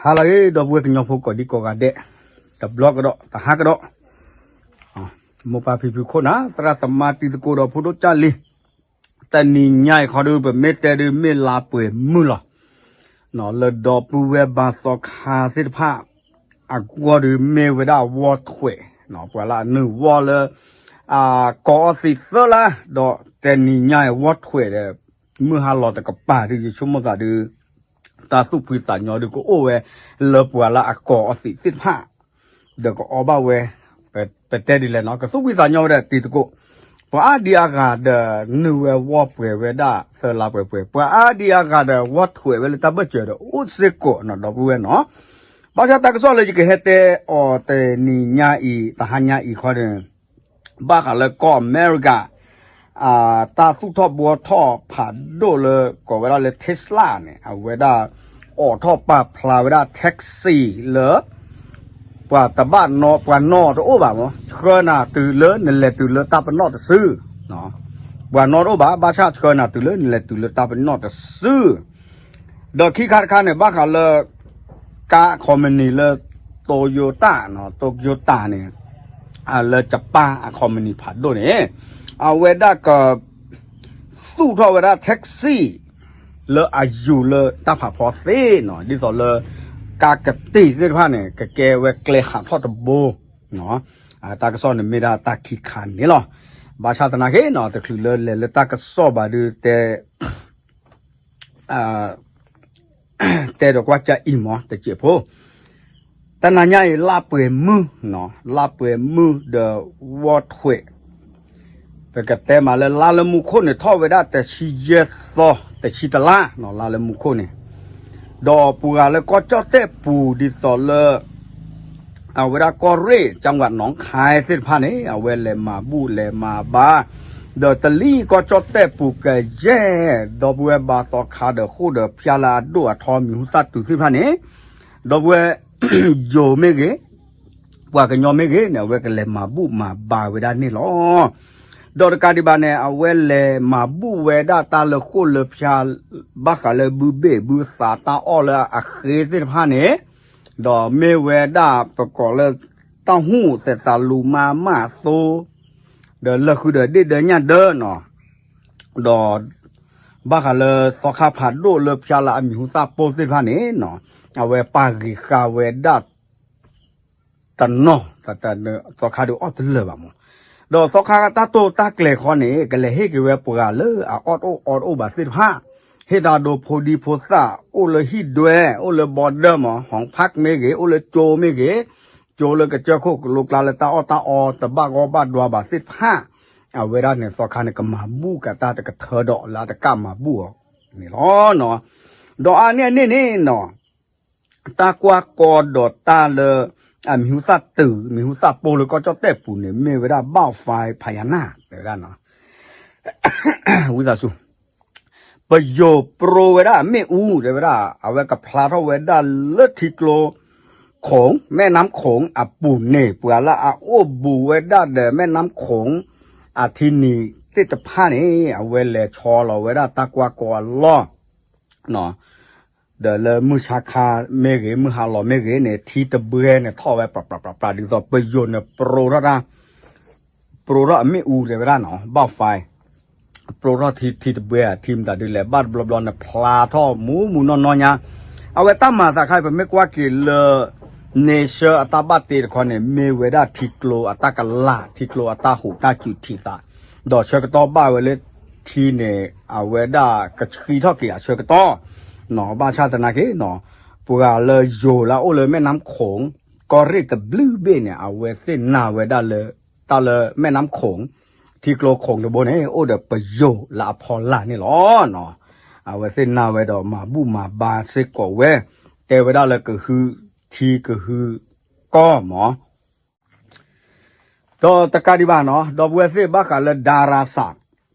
ဟါလၢအဂ့ၤ ဒီပုၢ်ဝဲၢ်ကညီဖိကိးဒံကိးဂၤဒဲး, တဘျီကဒီး တဟါကဒီး, မိၢ်ပၢ်ဖံဖုခိၣ်နၢ် သရၣ်သမါတံၤသကိးဒီးဖိဒိၣ်ကၢ်လံၤ, တနံၤညါအံၤခီဒုး ပမ့ၢ်တဲဒုးမ့ၢ်လါပှဲၤမုၢ်လီၤ. လၢဒီပုၢ်ဝဲၢ်ဘါသီခါသ့ၣ်တဖၣ် အဂီၢ်ဒုးမ့ၢ်ဝဲဒၣ်ဝီထွဲး, ပှၤလၢအနုာ်ဝီလၢ အကိးအီသံးသၢလါ, ဒီးတနံၤညါအံၤဝီထွဲးဒီး မုၢ်ဟါလီၤတကပၤဒုး ယဆိကမိၣ်သးဒုး တၢ်သူၣ်ဖှံသးညီဒုးကအိၣ်ဝဲ လၢပှၤလၢအကိးအီသံးသ့ၣ်တဖၣ် ဒီးကအီဘၣ်ဝဲ, ပတဲဒ်လဲၣ်နီၤ ကသူၣ်ဖှံသးညီဝဲဒၣ်တံၤသကိး, ပှၤအါဒံအါဂၤဒီးနုာ်ဝဲဝီပှဲၤဝဲဒၣ်သၢလါပှဲၤပှဲၤ, ပှၤအါဒံအါဂၤဒီးဝီထွဲးဝဲလၢတၢ်ဘၢၣ်စၢၤဒီးအိၣ်စ့ၢ်ကီးနီၤ ဒီပုၢ်ဝဲၢ်နီၤ. ဘၣ်ဆၣ်တၢ်ကစီၣ်လၢယကဟဲတဲအီၤတနံၤညါအံၤ တဟါညါအံၤခီန့ၣ် ဘၣ်ဃးလၢကီၢ်အမဲရကၤ တၢ်သူၣ်ထီၣ်ဘှီထီၣ်ဖးဒိၣ်လၢကိးဝဲဒၣ်လၢ Tesla န့ၣ် အဝဲဒၣ် အိးထီၣ်ပာ်ဖျါဝဲဒၣ် taxi လၢ ပှၤတဘၣ်နီၣ် ပှၤနီၣ်တအိၣ်ဘၣ်မး ဆှၢနၤတုၤလၢနလဲၤတုၤလၢတၢ်ပနီၣ်တစု, ပှၤနီၣ်တအိၣ်ဘၣ် ဘၣ်ဆၣ်ဆှၢနၤတုၤလၢနလဲၤတုၤလၢတၢ်ပနီၣ်တစု ဒီးခံခါတခါန့ၣ် ဘၣ်ဃးလၢ ကါ company လၢ Toyota နီၤ Toyota န့ၣ် လၢ Japan အ company ဖးဒိၣ်န့ၣ် အဝဲဒၣ်က သူၣ်ထီၣ်ဝဲဒၣ် taxi လၢအယူၤလၢတၢ်ဖးဖီသ့နီၤ ဒ်သိးလၢ ကါကတံၢ်သ့ၣ်တဖၣ်န့ၣ် ကကဲဝဲကျဲဟးထီၣ်တဘိ တၢ်ကစီၣ်န့ၣ်မ့ၢ်ဒၣ်တၢ်ခံခါန့ၣ်လီၤ. ဘၣ်ဆၣ်သနာ်က့နီၤ တချုးလၢလဲၤလၢတၢ်ကစီၣ်ဘၣ်ဒုး တဲ တဲဒီးကွၢ်ကၢအံၤမး တစဲးဖိ, တနၤညါအံၤ လါပှဲၤမုၢ်နီၤ လါပှဲၤမုၢ်ဒီးဝီထွဲး ပကတဲမးလၢလါလၢမူခိၣ်န့ၣ် ထီၣ်ဝဲဒၣ်တဆံယဲၢ်သီ တဆံတလါနီၤ လါလၢမူခိၣ်န့ၣ်, ဒီးပှၤလၢကီၢ်ကၠီၣ်တဲၣ်ပူၤဒ်သိးလၢ အဝဲဒၣ်ကီၢ်ရ့ၣ် ကၠၣ်ဝးနီၣ်ခါသ့ၣ်တဖၣ်န့ၣ် အဝဲလဲၤမၤဘူၣ်လဲၤမၤဘါ, ဒီးတလံၤကီၢ်ကၠီၣ်တဲၣ်ပူၤကယဲၢ် ဒီပုၢ်ဝဲၢ်ဘါသီခါဒီးဃိၣ်ဒီးဖၠါလၢအဒိၣ်အထီမံၤဟူသၣ်တုၤသ့ၣ်တဖၣ်န့ၣ်, ဒီပုၢ်ဝဲၢ် ယိၤမ့ၢ်ဂ့ၤ, ပှၤကညီမ့ၢ်ဂ့ၤန့ၣ် အဝဲကလဲၤမၤဘူၣ်မၤဘါဝဲဒၣ်န့ၣ်လီၤ. ဒီးတကးဒံးဘၣ်န့ၣ် အဝဲလဲၤမၤဘူၣ်ဝဲဒၣ်တၢ်လၢဃိၣ်လၢဖၠါ ဘၣ်ဃးလၢဘုဘ့ၣ်ဘုသးတၢ်အီၣ်လၢအဃ့သ့ၣ်တဖၣ်န့ၣ်, ဒီးမ့ၢ်ဝဲဒၣ်ပကိးလၢ တၢ်ဟူၣ်သဲးသးလူၤမါမၢ်သိ ဒီးလၢဃုာ်ဒီးဒ့ၣ်ဒၢညၣ်ဒၢနီၤ, ဒီး ဘၣ်ဃးလၢသီခါဖးဒိၣ်လၢဖၠါလၢအမံၤဟူသၣ်ပိၢ်သ့ၣ်တဖၣ်န့ၣ်နီၤ, အဝဲပာ်ဂ့ၤဃာ်ဝဲဒၣ် တနီၤ, သီခါဒုးအီၣ်တလၢာ်ဘၣ်မး, ဒီးသီခါတၢ်တိာ်တၢ်ကျဲၤခီန့ၣ် ကလဲၤဟ့ၣ်က့ၤဝဲပှၤလၢအအီၣ်တအိၣ်အီတအိၣ်ဘၣ်သ့ၣ်တဖၣ်, ဟ့ၣ်တၢ်ဒိဖိဒံဖိသၣ် အိၣ်လၢဟံၣ်ဒွဲ အိၣ်လၢ border မး ဟီၣ်ဖးမ့ၢ်ဂ့ၤ အိၣ်လၢကၠိမ့ၢ်ဂ့ၤ, ကၠိလၢကစၢၢ်ခိၣ်ကလိကျါလၢတၢ်အီၣ်တၢ်အီတဘၣ်ဂီၢ်ဘၣ်ဒွါဘၣ်သ့ၣ်တဖၣ်, အဝဲဒၣ်န့ၣ် သီခါန့ၣ်ကမၤဘူၣ်က့ၤတၢ်တကးမၤဘူၣ်အီၤန့ၣ်လီၤ. ဒီးအါန့ၢ်အန့ၣ်န့ၣ်နီၤ တၢ်ကွၢ်ကီဒီးတၢ်လၢ အမံၤဟူသၣ်တုၤ မံၤဟူသၣ်ပိၢ်လၢကီၢ်ကၠီၣ်တဲၣ်ပူၤန့ၣ် မ့ၢ်ဝဲဒၣ် ဘၣ်ဖဲဖးယၤနၢ် တဲဝဲဒၣ်နီၤ ဝံသးစူၤ ပယိၤပြိဝဲဒၣ်အမ့ၣ်အူ တဲဝဲဒၣ် အဝဲကဖျါထီၣ်ဝဲဒၣ်လၢထံကျိခိၣ် မဲၣ်နါခိၣ်အပူၤန့ၣ် ပှၤလၢအအိၣ်ဘူးဝဲဒၣ်ဒီးမဲၣ်နါခိၣ် အထံနံၤသ့ၣ်တဖၣ်န့ၣ် အဝဲလဲၤဆီလီၤဝဲဒၣ်တၢ်ကွၢ်ကီအလီၢ် ဒီးလၢမုၢ်ဆါခါမ့ၢ်ဂ့ၤ မုၢ်ဟါလီၤမ့ၢ်ဂ့ၤန့ၣ် ထံတဘှဲန့ၣ်ထီၣ်ဝဲ ပြးပြးပြးပြး ဒ်သိးပယိၤန့ၣ် ပြိထီၣ်တၢ် ပြိထီၣ်အမ့ၣ်အူ တဲဝဲဒၣ်နီၤ ဘၣ်ဖဲ ပြိထီၣ်ထံ ထံတဘှဲ ထံမတၤဒ်လဲၣ် ဘၣ်တဘျီဘျီန့ၣ် ဖျါထီၣ်မူးမူးနီၢ်နီၢ်ညါ အဝဲတၢ်မၤသးခါ ပမ့ၢ်ကွၢ်က့ၤလၢ န့ဆၢအတၢ်ဘၣ်တ့တခီန့ၣ် မ့ၢ်ဝဲဒၣ်ထံကျိအတၢ်ကလၢ် ထံကျိအတၢ်ဟူးတၢ်စူၤထံသး ဒီးဆၢကတီၢ်ဘၣ်ဝဲလၢထံန့ၣ် အဝဲဒၣ်ကဆှံထီၣ်က့ၤအဆၢကတီၢ် ဘၣ်ဆၣ်သနာ်က့နီၤ ပှၤလၢယိၤလၢအအိၣ်လၢမဲၣ်နါခိၣ် ကီၢ်ရ့ၣ်တဘျုးဘ့ၣ်န့ၣ် အဝဲသ့ၣ်နာ်ဝဲဒၣ်လၢ တၢ်လၢမဲၣ်နါခိၣ် ထံကျိခိၣ်တဘိန့ၣ် အိၣ်ဒီးပယိၤလၢအဖီလာ်န့ၣ်လီၤ. အဝဲသ့ၣ်နာ်ဝဲဒီးမၤဘူၣ်မၤဘါစ့ၢ်ကီးဝဲ တဲဝဲဒၣ်လၢကဟုထံကဟုကီၢ်မး ဒီးတကးဒံးဘၣ်နီၤ ဒီပုၢ်ဝဲၢ်သ့ၣ်ဘၣ်ဃးလၢ ဒါရၣ်စၣ်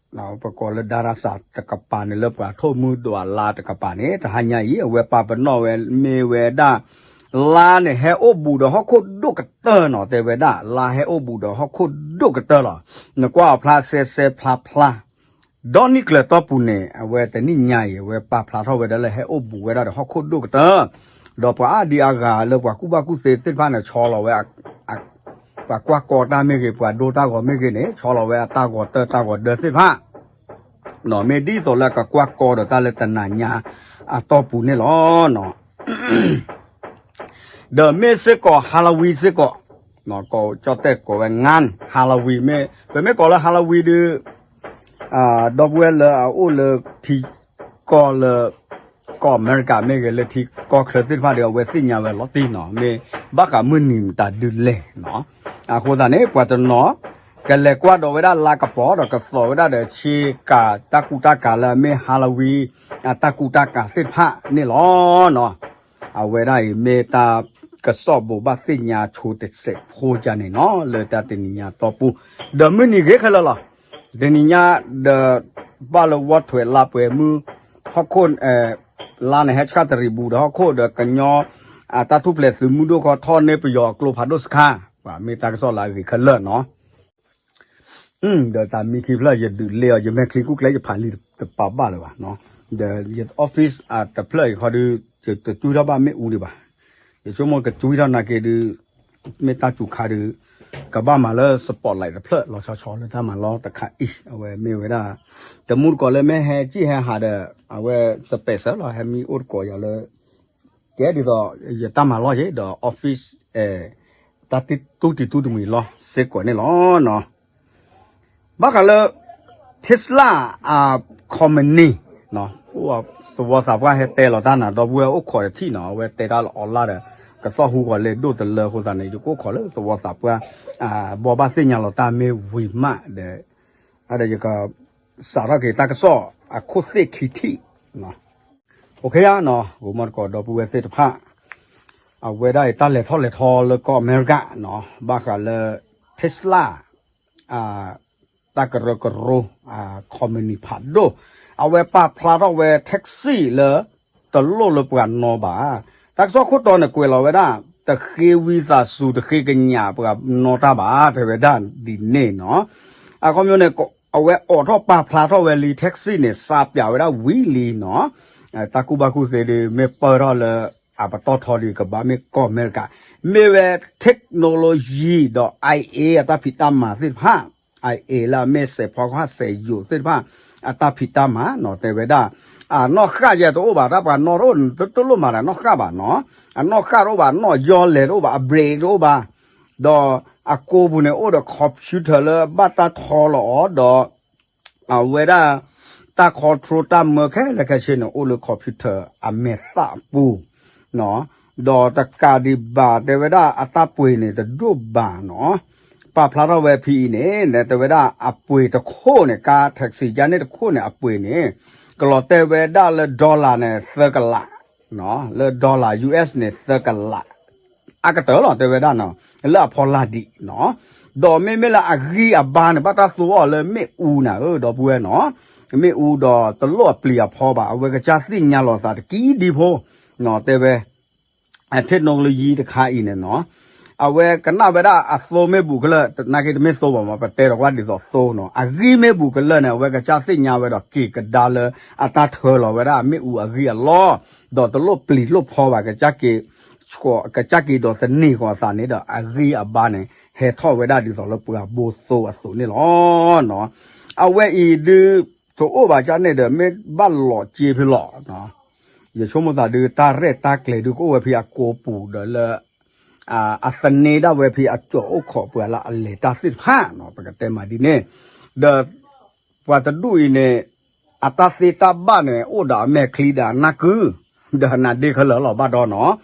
ပကိးလၢ ဒါရၣ်စၣ် တကပၤန့ၣ် လၢပှၤထိၣ်မူဒွးလါတကပၤန့ၣ် တဟါညါအံၤ အဝဲပာ်ပနီၣ်ဝဲ မ့ၢ်ဝဲဒၣ် လါန့ၣ်ဟဲအိၣ်ဘူးဒီးဟီၣ်ခိၣ်ဒိၣ်ကတၢၢ်နီၤ တဲဝဲဒၣ် လါဟဲအိၣ်ဘူးဒီးဟီၣ်ခိၣ်ဒိၣ်ကတၢၢ်လီၤ. နကွၢ်အီၤဖျါစဲစဲဖျါဖျါ ဒီနံၣ်ကျၢၤတီၢ်ပူၤန့ၣ် အဝဲတနံၣ်ညါအံၤ အဝဲပာ်ဖျါထီၣ်ဝဲဒၣ်လၢဟဲအိၣ်ဘူးဝဲဒၣ်ဒီးဟီၣ်ခိၣ်ဒိၣ်ကတၢၢ်, ဒီးပှၤအါဒံအါဂၤလၢပှၤကူၣ်ဘၣ်ကူၣ်သ့သ့ၣ်တဖၣ်န့ၣ် ဆီလီၤဝဲ ပှၤကွၢ်ကီတၢ်မ့ၢ်ဂ့ၤ ပှၤဒိတၢ်ဂီၤမ့ၢ်ဂ့ၤန့ၣ် ဆီလီၤဝဲအတၢ်ဂီၤတၢ်တၢ်ဂီၤဒၢသ့ၣ်တဖၣ် မ့ၢ်ဒ်သိးလၢကကွၢ်ကီဒီးတၢ်လၢတနၤညါအတီၢ်ပူၤန့ၣ်လီၤ. ဒီးမ့ၢ်စ့ၢ်ကီး Halloween စ့ၢ်ကီး ကီၢ်ကၠီၣ်တဲၣ်ကိးဝဲ ငါ Halloween မ့ၢ် ပမ့ၢ်ကိးလၢ Halloween ဒီး ဒီပုၢ်ဝဲၢ်လၢအအိၣ်လၢထံကီၢ်လၢ ကီၢ်အမဲရကၤမ့ၢ်ဂ့ၤ လၢထံကီၢ်ချၢသ့ၣ်တဖၣ်ဒီး အဝဲသ့ၣ်ညါဝဲလီၤတံၢ်နီၤ မ့ၢ်ဘၣ်ဃးမုၢ်နံၤမတၤဒုလဲၣ်နီၤ. အဃိသတးန့ၣ် ပှၤတနီၤ ကလဲၤကွၢ်ဒီးဝဲဒၣ်လါကပီၤဒီးကသိးဝဲဒၣ်ဒီး ဆ့ကၤတၢ်ကူတၢ်ကၤလၢအမ့ၢ် Halloween အတၢ်ကူတၢ်ကၤသ့ၣ်တဖၣ်န့ၣ်လီၤနီၤ. အဝဲဒၣ်အံၤမ့ၢ်တၢ်ကစီၣ်ဘိးဘၣ်သ့ၣ်ညါဆိတစဲးဖိကန့ၣ်နီၤ လၢတၢ်တနံၤညါအတီၢ်ပူၤ ဒီးမုၢ်နံၤဂ့ၤခဲလၢာ်လီၤ. တနံၤညါဒီး ဘၣ်လၢဝီထွဲးလါပှဲၤမုၢ် ဟီၣ်ခိၣ် လါန့ၣ်ဟဲဆှၣ်တရံးဘူးဒီးဟီၣ်ခိၣ်ဒီးကညီ အတၢ်ထူၣ်ဖျဲးသုးမုၢ်ဒိၣ်ခီထီၣ်န့ၢ်ပယီၤအကျိဖးဒိၣ်စခါ ပှၤမ့ၢ်တၢ်ကစီၣ်လၢအဂ့ၤခဲလၢာ်နီၤ. ဒီးတၢ်မံခံဖျၢၣ်ယဒုးလဲအီၤ ယမဲာ်ချံကူၣ်ကျဲ ယဖးလံတပာ်ဘၣ်လၢၤဘၣ်နီၤ. ဒီးယ office တဖျၢၣ်အံၤခီဒုး ယတကွံထီၣ်ဘၣ်မ့ၣ်အူဒံးဘၣ်. ယဆိကမိၣ်ကကွံထီၣ်နာ်က့ဒုး မ့ၢ်တၢ်စူၤခါဒုး ကဘၣ်မၤလၢ spotlight တဖျၢၣ်လီၤဆီဆီလၢတၢ်မၤလီတခါအံၤ အဝဲမ့ၢ်ဝဲဒၣ် တမူတကိးလၢမ့ၢ်ဟဲကံၣ်ဟဲဟးဒီး အဝဲ special လီၤ ဟဲမံအိၣ်တကိးယၤလၢ ကဲဒ်သိး ယတၢ်မၤလီၢ်ယ့ၣ်ဒီး office တၢ်တူၢ်တံၢ်တူၢ်တမှံၤလီၤစ့ၢ်ကီးန့ၣ်လီၤ. ဘၣ်ဃးလၢ Tesla အ company သဝီသးပှၢ်ဟဲတဲလီၤတၢ်နၤ ဒီပုၢ်ဝဲၢ်အိၣ်ခိးတထံၣ်နီၤ အဝဲတဲတၢ်လၢ online ဒီး ကသီၣ်ဟူဂီၤလၢဒိၣ်တလၢအဃိသတးန့ၣ် ယကအိၣ်ခိးလၢသဝီသးပှၢ် ဘိးဘၣ်သ့ၣ်ညါလီၤတၢ်မ့ၢ်ဝံၤမးဒီး ဒီးယက စးထီၣ်က့ၤတၢ်ကစီၣ်အခိၣ်သ့ၣ်ခံထံၣ် OK နီၤ ဂိၤမီၢ်တကိးဒီပုၢ်ဝဲၢ်သ့ၣ်တဖၣ် အဝဲဒၣ်အံၤတၢ်လဲၤထီၣ်လဲၤထီလၢကီၢ်အမဲရကၤနီၤ ဘၣ်ဃးလၢ Tesla တၢ်ကရၢကရိ company ဖးဒိၣ် အဝဲပာ်ဖျါထီၣ်ဝဲ taxi လၢ တလိၣ်လၢပှၤနီၣ်ဘၣ်. တၢ်ကစီၣ်ခိၣ်တီန့ၣ်ကွဲးလီၤဝဲဒၣ် တဃ့ဝံသးစူၤတဃ့ကညးပှၤနီၣ်တၢ်ဘၣ် တဲဝဲဒၣ်ဒ်န့ၣ်နီၤ. အခီပညီန့ၣ် အဝဲအိးထီၣ်ပာ်ဖျါထီၣ်ဝဲလံ taxi န့ၣ် စးပၠးဝဲဒၣ်ဝံၤလံနီၤ. တၢ်ကူၣ်ဘၣ်ကူၣ်သ့ဒုး မ့ၢ်ပၢၢ်ထီၣ်လၢ အပတီၢ်ထီဒုး ကဘၣ်မ့ၢ်ကီၢ်အမဲရကၤ မ့ၢ်ဝဲ technology ဒီး IA အတၢ်ဖံးတၢ်မၤသ့ၣ်တဖၣ် IA လၢအမ့ၢ်စဲးဖီကဟၣ်စဲးယိာ်သ့ၣ်တဖၣ် အတၢ်ဖံးတၢ်မၤနီၤ တဲဝဲဒၣ် အနီၣ်ဃၣ်ယဲတအိၣ်ဘၣ် တၢ်ပှၤနီၣ်တအိၣ် တလိၣ်မၤတၢ်နီၣ်ဃၣ်ဘၣ်နီၤ. အနီၣ်ဃၣ်တအိၣ်ဘၣ် အနီၣ်ယီလဲၤတအိၣ်ဘၣ် အ brake တအိၣ်ဘၣ် ဒီးအကိာ်ပူၤန့ၣ် အိၣ်ဒီး computer လၢဘၣ်တၢ်ထီလီၤအီၤဒီး အဝဲဒၣ် တၢ် control တၢ်မၢခဲလၢာ်ခဲဆ့န့ၣ် အိၣ်လၢ computer အမဲာ်သၣ်အပူၤ ဒီးတကးဒံးဘၣ် တဲဝဲဒၣ်အတၢ်ပှ့ၤန့ၣ် တဒိၣ်ဘၣ်နီၤ. ပာ်ဖျါထီၣ်ဝဲဖဲအံၤန့ၣ် တဲဝဲဒၣ်အပှ့ၤတခိၣ်န့ၣ် ကါ taxi ကါန့ၣ်တခိၣ်န့ၣ် အပှ့ၤန့ၣ် ကလီၤတဲာ်ဝဲဒၣ်လၢ dollar န့ၣ် သၢကလး လၢ dollar US န့ၣ် သၢကလး အကတၢၢ်လီၤ တဲဝဲဒၣ်နီၤ လၢအဖီလာ်ဒံးနီၤ. ဒီးမ့မ့ၢ်လၢအဂံၢ်အဘါန့ၣ် ဘၣ်တၢ်သိအီၤလၢမ့ၣ်အူနၤဧၢ ဒီပုၢ်ဝဲၢ်နီၤ. မ့ၣ်အူဒီးတလိၣ်အပျံၤအဖီဘၣ် အဝဲကစၢ်သ့ၣ်ညါလီၤသးတကံဒံဖိနီၤ တဲဝဲ technology တခါအံၤန့ၣ်နီၤ အဝဲကနၣ်ဝဲဒၣ်အသိမ့ၢ်ဘူးကလၢာ် နာ်က့တမ့ၢ်သိဘၣ်မး ပတဲဒီးကွၢ်ဒ်သိးသိနီၤ အဂံၢ်မ့ၢ်ဘူးကလၢာ်န့ၣ် အဝဲကစၢ်သ့ၣ်ညါဝဲဒီးက့ၤကဒါလၢအတၢ်ထၢလီၤဝဲဒၣ်မ့ၣ်အူအဂံၢ်အလီၢ် ဒီးတလိၣ်ပျံၤလိၣ်ဖီဘၣ် ကစၢ်က့ၤ ကစၢ်က့ၤဒီးသန့ၤဃီၤအသးန့ၣ်ဒီး အဂံၢ်အဘါန့ၣ် ဟဲထီၣ်ဝဲဒၣ်ဒ်သိးလၢပှၤဘိသိအသိးန့ၣ်လီၤ. အဝဲအံၤဒုး တအိၣ်ဘၣ်ကၢ်န့ၣ်ဒီး မ့ၢ်ဘၣ်လီၤစ့ဖဲလီၤ ယဆိကမိၣ်သးဒုး တၢ်ရဲၣ်တၢ်ကျဲၤဒုးကအိၣ်ဝဲဖဲအကိာ်ပူၤဒီးလၢ အသန့ၤဒၣ်ဝဲဖဲအကၠီၤအိၣ်ခိးပှၤလၢအလဲၤတၢ်သ့ၣ်တဖၣ်နီၤ ပကတဲမးဒ်န့ၣ် ဒီး ပှၤတဒူၣ်အံၤန့ၣ် အတၢ်သ့တၢ်ဘၣ်န့ၣ် အိၣ်ဒီးအမဲာ်ချံဒီးအနၢ်ကု ဒီးနါဒ့ခဲလၢာ်လီၤဘၣ်ဒီးနီၤ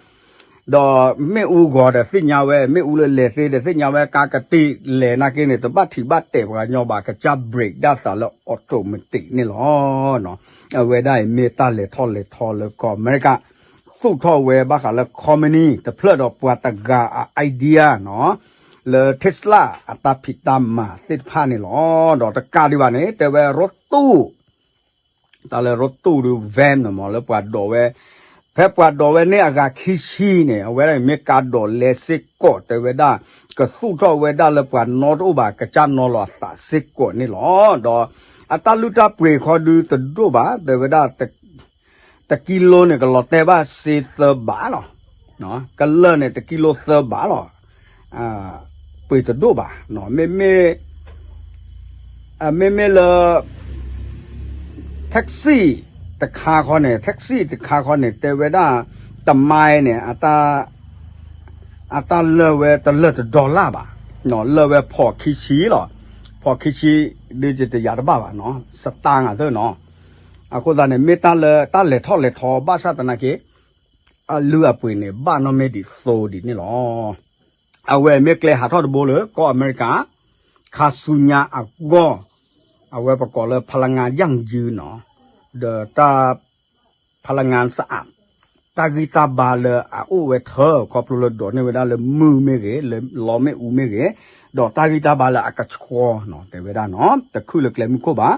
ဒီးမ့ၣ်အူဂီၤဒီးသ့ၣ်ညါဝဲ မ့ၣ်အူလၢလဲၤသ့ဒီးသ့ၣ်ညါဝဲ ကါကတ့ၢ်လဲၤနာ်က့န့ၣ် တဘၣ်ထံးဘၣ်တဲာ်ပှၤကညီဘၣ် ကစၢ် brake ဒၣ်သးလၢ automatic န့ၣ်လီၤ. အဝဲဒၣ်အံၤမ့ၢ်တၢ်လဲၤထီၣ်လဲၤထီလၢကီၢ်အမဲရကၤ သူၣ်ထီၣ်ဝဲဘၣ်ဃးလၢ company တဖျၢၣ်ဒီးပှၤတဂၤအ idea နီၤ လၢ Tesla အတၢ်ဖံးတၢ်မၤသ့ၣ်တဖၣ်န့ၣ်လီၤ. ဒီးတကးဒံးဘၣ်န့ၣ် တဲဝဲရိတူၢ် တၢ်လၢရိတူၢ်ဒုး van န့ၣ်မ့ၢ်လၢပှၤဒိးဝဲ ဖဲပှၤဒိးဝဲန့ၣ်အဂၤခံဆံန့ၣ် အဝဲဒၣ်မ့ၢ်ကါဒိးလဲစ့ၢ်ကီး တဲဝဲဒၣ် ကသူၣ်ထီၣ်ဝဲဒၣ်လၢပှၤနီတအိၣ်ဘၣ် ကစၢ်နီလီၤအသးစ့ၢ်ကီးန့ၣ်လီၤ. ဒီးအတၢ်လုၢ်တၢ်ပှ့ၤခီဒုးတဒိၣ်ဘၣ် တဲဝဲဒၣ် တကံလိန့ၣ် ကလီၤတဲာ်ဘၣ်စ့သၢဘးလီၤ. ကလၢၢ်န့ၣ် တကံလိသၢဘးလီၤ. ပှ့ၤတဒိၣ်ဘၣ်. မ့မ့ၢ် မ့မ့ၢ်လၢ taxi တခါခီန့ၣ် taxi တခါခီန့ၣ် တဲဝဲဒၣ် တမါန့ၣ် အတၢ်လၢာ်ဝဲတလၢာ်တ dollar ဘၣ်. လၢာ်ဝဲဖီၣ်ခံဆံလီၤ. ဖီၣ်ခံဆံ ဒ်တယၤတဘၣ်ဘၣ်နီၤ စတၢၣ်အသၢနီၤ. အဃိသတးန့ၣ် မ့ၢ်တၢ်လၢတၢ်လဲၤထီၣ်လဲၤထီဘၣ်ဆၣ်သနာ်က့ အလုၢ်အပှ့ၤန့ၣ် ဘၣ်နီၣ်မ့ၢ်ဒံးသိဒံးန့ၣ်လီၤ. အဝဲမ့ၢ်ကျဲဟးထီၣ်တဘိလၢကီၢ်အမဲရကၤ ခါဆူညါအဂီၢ် အဝဲပကိးလၢ พลังงานยั่งยืน နီၤ ဒီးတၢ် พลังงานสะอาด တၢ်ဂံၢ်တၢ်ဘါလၢအအိၣ်ဝဲထၢ ခီဖျိလၢဒိးန့ၢ်ဝဲဒၣ်လၢမုၢ်မ့ၢ်ဂ့ၤ လၢလီမ့ၣ်အူမ့ၢ်ဂ့ၤ ဒီးတၢ်ဂံၢ်တၢ်ဘါလၢအကဆှီနီၤ တဲဝဲဒၣ်နီၤ တခုၣ်လၢကျဲမုၢ်ခိၣ်ဘၣ်.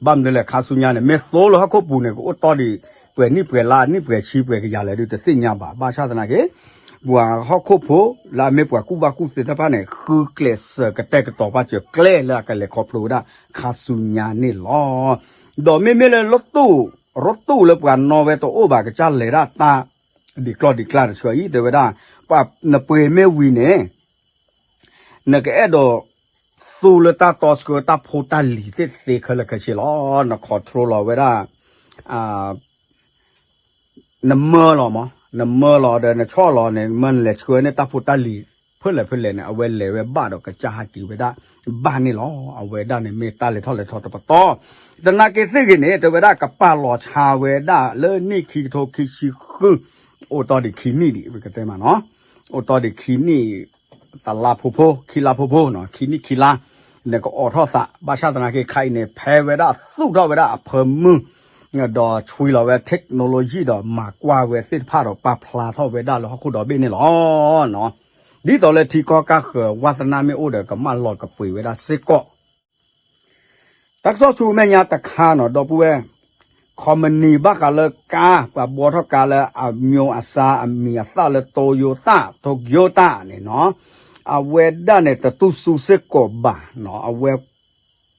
ဘၣ်မနုၤလဲၣ် ခါဆူညါန့ၣ် မ့ၢ်သိလၢဟီၣ်ခိၣ်ပူၤန့ၣ် ကအိၣ်တီၢ်ဒံး ပှဲၤနံၣ်ပှဲၤလါ နံၣ်ပှဲၤဆံပှဲၤကယၤလဲၣ်ဒုးတသ့ၣ်ညါဘၣ်. ဘၣ်ဆၣ်သနာ်က့ ပှၤဟီၣ်ခိၣ်ဖိ လၢအမ့ၢ်ပှၤကူၣ်ဘၣ်ကူၣ်သ့သ့ၣ်တဖၣ်န့ၣ် ဃုကျဲးစၢးကတဲာ်ကတီၤပာ်စၢၤကျဲလၢအကလဲၤခီဖျိဝဲဒၣ်ခါဆူညါန့ၣ်လီၤ. ဒီးမ့မ့ၢ်လၢ ရူတူၢ်လၢပှၤနီၣ်ဝဲတအိၣ်ဘၣ် ကစၢ်လဲၤဒၣ်တၢ် ဒံးကျီၢ်ဒံးကျါတဆၢအံၤ တဲဝဲဒၣ် ပှၤနပှ့ၤမ့ၢ်ဝံၤန့ၣ် နကအဲၣ်ဒိး သူလၢတၢ်တီဆှၢတၢ်ဖိတၢ်လံၤသ့ၣ်သ့ခဲလၢာ်ခဲဆ့လီၤ. န control လီၤဝဲဒၣ် နမၢလီၤမး နမၢလီၤဒီးနဆီၣ်လီၤန့ၣ် မၢနလဲၤဆှၢန့ၢ်တၢ်ဖိတၢ်လံၤ ဖဲလဲၣ်ဖဲလဲၣ်န့ၣ် အဝဲလဲၤဝဲဘၣ်ဒီးကစၢ်ဟးက့ၤဝဲဒၣ်ဘၣ်န့ၣ်လီၤ. အဝဲဒၣ်န့ၣ်မ့ၢ်တၢ်လဲၤထီၣ်လဲၤထီတပတီၢ်. သနာ်က့သ့ၣ်ဂ့ၤန့ၣ် တဲဝဲဒၣ်ကပာ်လီၤဆါဝဲဒၣ်လၢနံၣ်ခံကထိခံဆံဃု အိၣ်တီၢ်ဒံးခံနံၣ်ဒံး ပကတဲမးနီၤ အိၣ်တီၢ်ဒံးခံနံၣ် တလါဖိဖိ ခံလါဖိဖိနီၤ ခံနံၣ်ခံလါ နကအိးထီၣ်သး ဘၣ်ဆၣ်သနာ်က့ခါအံၤန့ၣ် ဖဲဝဲဒၣ်သူၣ်ထီၣ်ဝဲဒၣ်အဖၢမုၢ် ဒီးဆွံလီၤဝဲ technology ဒီးမၤကွၢ်ဝဲသ့ၣ်တဖၣ်ဒီး ပာ်ဖျါထီၣ်ဝဲဒၣ်လၢဟီၣ်ခိၣ်ဒီဘ့ၣ်န့ၣ်လီၤ. ဒ်သိးလၢထံကီၢ်ကၢ်ဃၢၤ ဝါသနါမ့ၢ်အိၣ်ဒီး ကမၣ်လီၤကပှ့ၤဝဲဒၣ်စ့ၢ်ကီး တၢ်ကစီၣ်ဆူမဲာ်ညါတခါနီၤ ဒီပုၢ်ဝဲၢ် ခီမနံၤဘၣ်ဃးလၢကါ ပှၤဘှီထီၣ်ကါလၢအမျိၤအစါအမံၤအသၣ်လၢ Toyota Toyota န့ၣ်နီၤ အဝဲဒၣ်န့ၣ် တတူၢ်ဆူစ့ၢ်ကီးဘၣ်နီၤ အဝဲ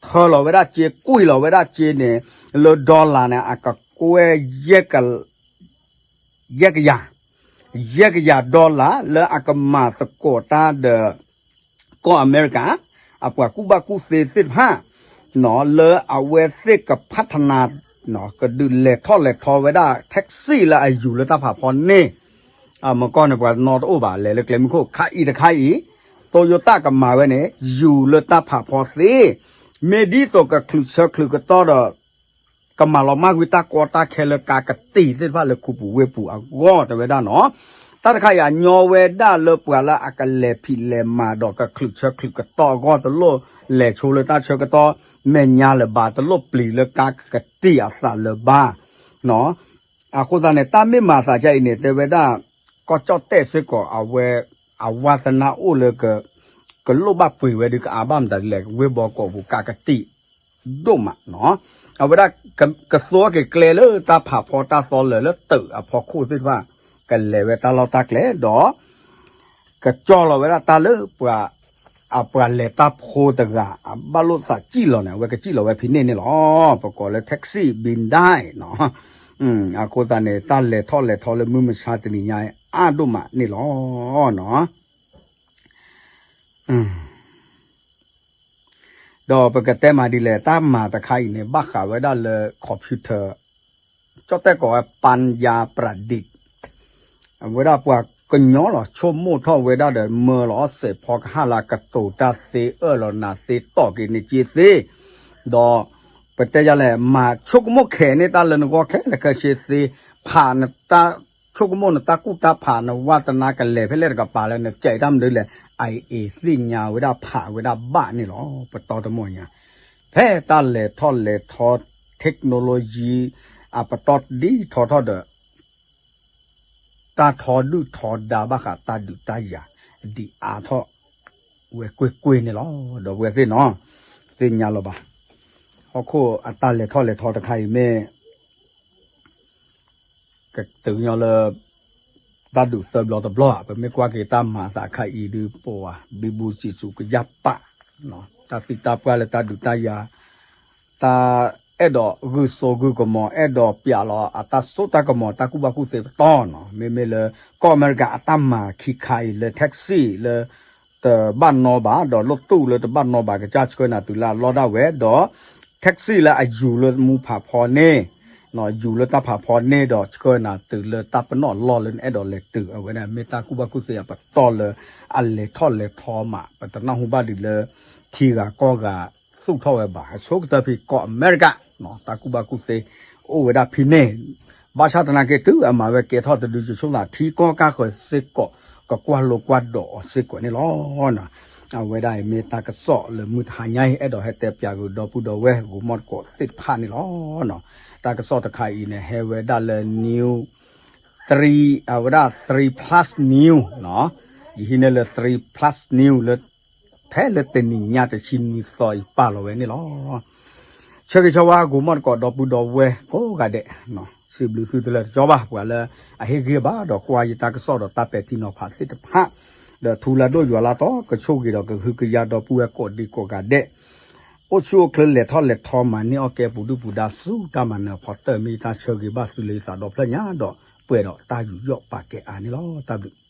ထၢလီၤဝဲဒၣ်စ့ ကွံာ်လီၤဝဲဒၣ်စ့န့ၣ် လၢ dollar န့ၣ် အကကွဲၢ် ယဲၢ်ကယၤ ယဲၢ်ကယၤ dollar လၢအကမၤသကိးတၢ်ဒီး ကီၢ်အမဲရကၤ အပှၤကူၣ်ဘၣ်ကူၣ်သ့သ့ၣ်တဖၣ် လၢအဝဲသ့ၣ်ကဖးထနါ ကဒုးလဲၤထီၣ်လဲၤထီဝဲဒၣ် taxi လၢအယူၤလၢတၢ်ဖးဖီန့ၣ် အမကီၢ်န့ၣ် ပှၤနီတအိၣ်ဘၣ် လဲၤလၢကျဲမုၢ်ခိၣ် ခါအံၤတခါအံၤ Toyota ကမၤဝဲန့ၣ် ယူၤလၢတၢ်ဖးဖီသ့ မ့ၢ်ဒ်သိးကချုးဆၢချုးကတီၢ်ဒီး ကမၤလီၤမၢ်ကွံာ်တၢ်ကီတၢ်ခဲလၢကါကတံာ်သ့ၣ်တဖၣ်လၢခူပူၤဝ့ၢ်ပူၤအဂီၢ် တဲဝဲဒၣ်နီၤ. တၢ်တခါအံၤအညီဝဲဒၣ်လၢပှၤလၢအကလဲၤဖံးလဲၤမၤဒီးကချုးဆၢချုးကတီၢ်အဂီၢ် တလိၣ်လဲၤဆိလၢတၢ်ဆၢကတီၢ်မဲာ်ညါလၢၤဘၣ် တလိၣ်ပျံၤလၢကါကတံာ်အသးလၢၤဘၣ် အဃိသတးန့ၣ် တၢ်မ့ၢ်မၤသးဒ်အံၤန့ၣ် တဲဝဲဒၣ် ကီၢ်ကၠီၣ်တဲၣ်စ့ၢ်ကီး အဝဲ အဝါသနါအိၣ်လၢ ကလိၣ်ဘၣ်ပှ့ၤဝဲဒုးကအါဘၣ်မတၤလဲၣ် ဝ့ၢ်ဘီကီးပူၤကါကတံာ်ဒိၣ်မးနီၤ. အဝဲဒၣ်ကသိက့ၤကျဲလၢတၢ်ဖးဖီတၢ်သီလၢာ်လၢတုးအဖီခိၣ်သ့ၣ်တဖၣ် ကလဲၤဝဲတၢ်လီၢ်တၢ်ကျဲဒီး ကကၠီလီၤဝဲဒၣ်တၢ်လၢပှၤ အပှၤလဲၤတၢ်ဖိတဂၤ အဘၣ်လိာ်သးစံၣ်လီၤန့ၣ် အဝဲကစံၣ်လီၤဝဲဖဲန့ၣ်န့ၣ်လီၤ. ပကိးလၢ taxi ဘံဒၣ်နီၤ. အဃိသတးန့ၣ် တၢ်လဲၤထီၣ်လဲၤထီလၢမုၢ်မဆါတနံၤညါအါဒိၣ်မးန့ၣ်လီၤနီၤ. ဒီးပကတဲမးဒ်လဲၣ် တၢ်မၤတခါအံၤန့ၣ် ဘၣ်ဃးဝဲဒၣ်လၢ computer ကၠီၣ်တဲၣ်ကိးဝဲ ပၢ်ယါပြးဒံး အဝဲဒၣ်ပှၤကညီလီၤ ဆိကမိၣ်ထီၣ်ဝဲဒၣ်ဒီး မၢလီၤအီၣ်စဲးဖီကဟၣ်လၢကတိၤတၢ်သ့ အၢၣ်လီၤနၤသ့ တီၢ်က့ၤန့ၢ်က့ၤသ့ ဒီး ပတဲယၤလဲၣ် မၤဆိကမိၣ်ခဲးန့ၢ်တၢ်လၢနဂီၢ်ခဲလၢာ်ခဲဆ့သ့ ဖးနတၢ်ဆိကမိၣ် နတၢ်ကူၣ်တၢ်ဖး နဝါသနါကလဲၤဖဲလဲၣ်တကပၤလၢနကဲးတၢ်မနုၤလဲၣ် အအံၤသ့ၣ်ညါဝဲဒၣ် ဖးဝဲဒၣ်ဘၣ်န့ၣ်လီၤ. ပတီၢ်တမီၢ်ညါ ဖဲတၢ်လဲၤထီၣ်လဲၤထီ technology အပတီၢ်ဒ်ထီထီၣ်ဒီး တၢ်ထီဒုၣ်ထီဒါဘၣ်ဃးတၢ်ဒုးတၢ်ယၤ ဒ်အါထီၣ်ဝဲကွ့ၢ်ကွ့ၢ်န့ၣ်လီၤ. ဒီပုၢ်ဝဲၢ်သ့ၣ်နီၤ သ့ၣ်ညါလီၤဘၣ်. ဟီၣ်ခိၣ်အတၢ်လဲၤထီၣ်လဲၤထီတခါအံၤမ့ၢ် ကတုၤညီလၢ တၢ်ဒုးသၢဘျီတဘျီဧါ ပမ့ၢ်ကွၢ်က့ၤတၢ်မၤသးခါအံၤဒုးပဝဲ ဘံဘူစံးစူၤကယၢ်ပာ် တၢ်သံတၢ်ပှၢ်လၢတၢ်ဒုးတၢ်ယၤ တၢ်အဲၣ်ဒိးဂုာ်စိဂုာ်ကမီၤ အဲၣ်ဒိးပျးလီၤအတၢ်စိတၢ်ကမီၤ တၢ်ကူၣ်ဘၣ်ကူၣ်သ့ပတီၢ်နီၤ မ့မ့ၢ်လၢ ကီၢ်အမဲရကၤအတၢ်မၤခံခါအံၤလၢ taxi လၢ တဘၣ်နီဘၣ် ဒီးလီၢ်တူၢ်လၢတဘၣ်နီဘၣ် ကစၢ်ဆှၢနၤတုၤလၢအလီၢ်ဒၣ်ဝဲ ဒီး taxi လၢအယူၤလၢမူဖးဖီန့ၣ် ယူၤလၢတၢ်ဖးဖီန့ၣ်ဒီးဆှၢနၤတုၤလၢတၢ်ပနီၣ်လီၢ်လၢနအဲၣ်ဒိးလဲၤတုၤ အဝဲဒၣ်မ့ၢ်တၢ်ကူၣ်ဘၣ်ကူၣ်သ့အပတီၢ်လၢ အလဲၤထီၣ်လဲၤထီမး ပတနၢ်ဟူဘၣ်ဒ်လၢ ထံဂၤကီၢ်ဂၤသူၣ်ထီၣ်ဝဲဘၣ် အဆိကတၢၢ်ဖဲကီၢ်အမဲရကၤ တၢ်ကူၣ်ဘၣ်ကူၣ်သ့ အိၣ်ဝဲဒၣ်ဖဲန့ၣ် ဘၣ်ဆၣ်သနာ်က့တုၤအမၤဝဲကဲထီၣ်တဒု ယဆိကမိၣ်ထံကီၢ်ကၢ်ဃၢၤစ့ၢ်ကီး ကကွၢ်လိကွၢ်ဒိးအီၤစ့ၢ်ကီးန့ၣ်လီၤ. အဝဲဒၣ်အံၤမ့ၢ်တၢ်ကစီၣ်လၢမုၢ်တဟါညါအံၤ အဲၣ်ဒိးဟဲတဲပၠးဂုာ်ဒီပုၢ်ဒီဝဲၢ်ဂိၤမီၢ်တကိးသ့ၣ်တဖၣ်န့ၣ်လီၤ. တၢ်ကစီၣ်တခါအံၤန့ၣ် ဟဲဝဲဒၣ်လၢ new three အဝဲဒၣ် three plus new ယဟံးန့ၢ်လၢ three plus new လၢ ဖဲလၢတနံၤညါတဆံနွံသီအံၤပာ်လီၤဝဲန့ၣ်လီၤ. ဆၢဂ့ၤဆၢဝါဂိၤမီၢ်တကိးဒီပုၢ်ဒီဝဲၢ်ကိးဂၤဒဲး, စံးဘျုးသုတလၢာ်တကီဘၣ် ပှၤလၢအဟ့ၣ်ဂံၢ်ဘါဒီးကွၢ်ယတၢ်ကစီၣ်ဒီးတၢ်ပဲာ်ထံနီၤဖးသ့ၣ်တဖၣ်, ဒီးထူလၢဒိၣ်ယွၤလၢတီ ကဆိၣ်ဂ့ၤဒီးကဟုကယာ်ဒီပုၢ်ဝဲၢ်ကိးဒံကိးဂၤဒဲး, အိၣ်ဆူၣ်အိၣ်ချ့လဲၤထီၣ်လဲၤထီမၤန့ၢ်အီၣ်ကဲပူၤဒုၣ်ပူၤဒါဆူတၢ်မၤနၢၤအဖီတၢၢ် မ့ၢ်ယတၢ်ဆၢဂ့ၤဘၣ်သုလၢယသးဒီဖျၢၣ်ညါဒီး ပှဲၤဒီးတၢ်ယူးယီၣ်ပာ်ကဲအါန့ၣ်လီၤ. တၢ်ဘျုး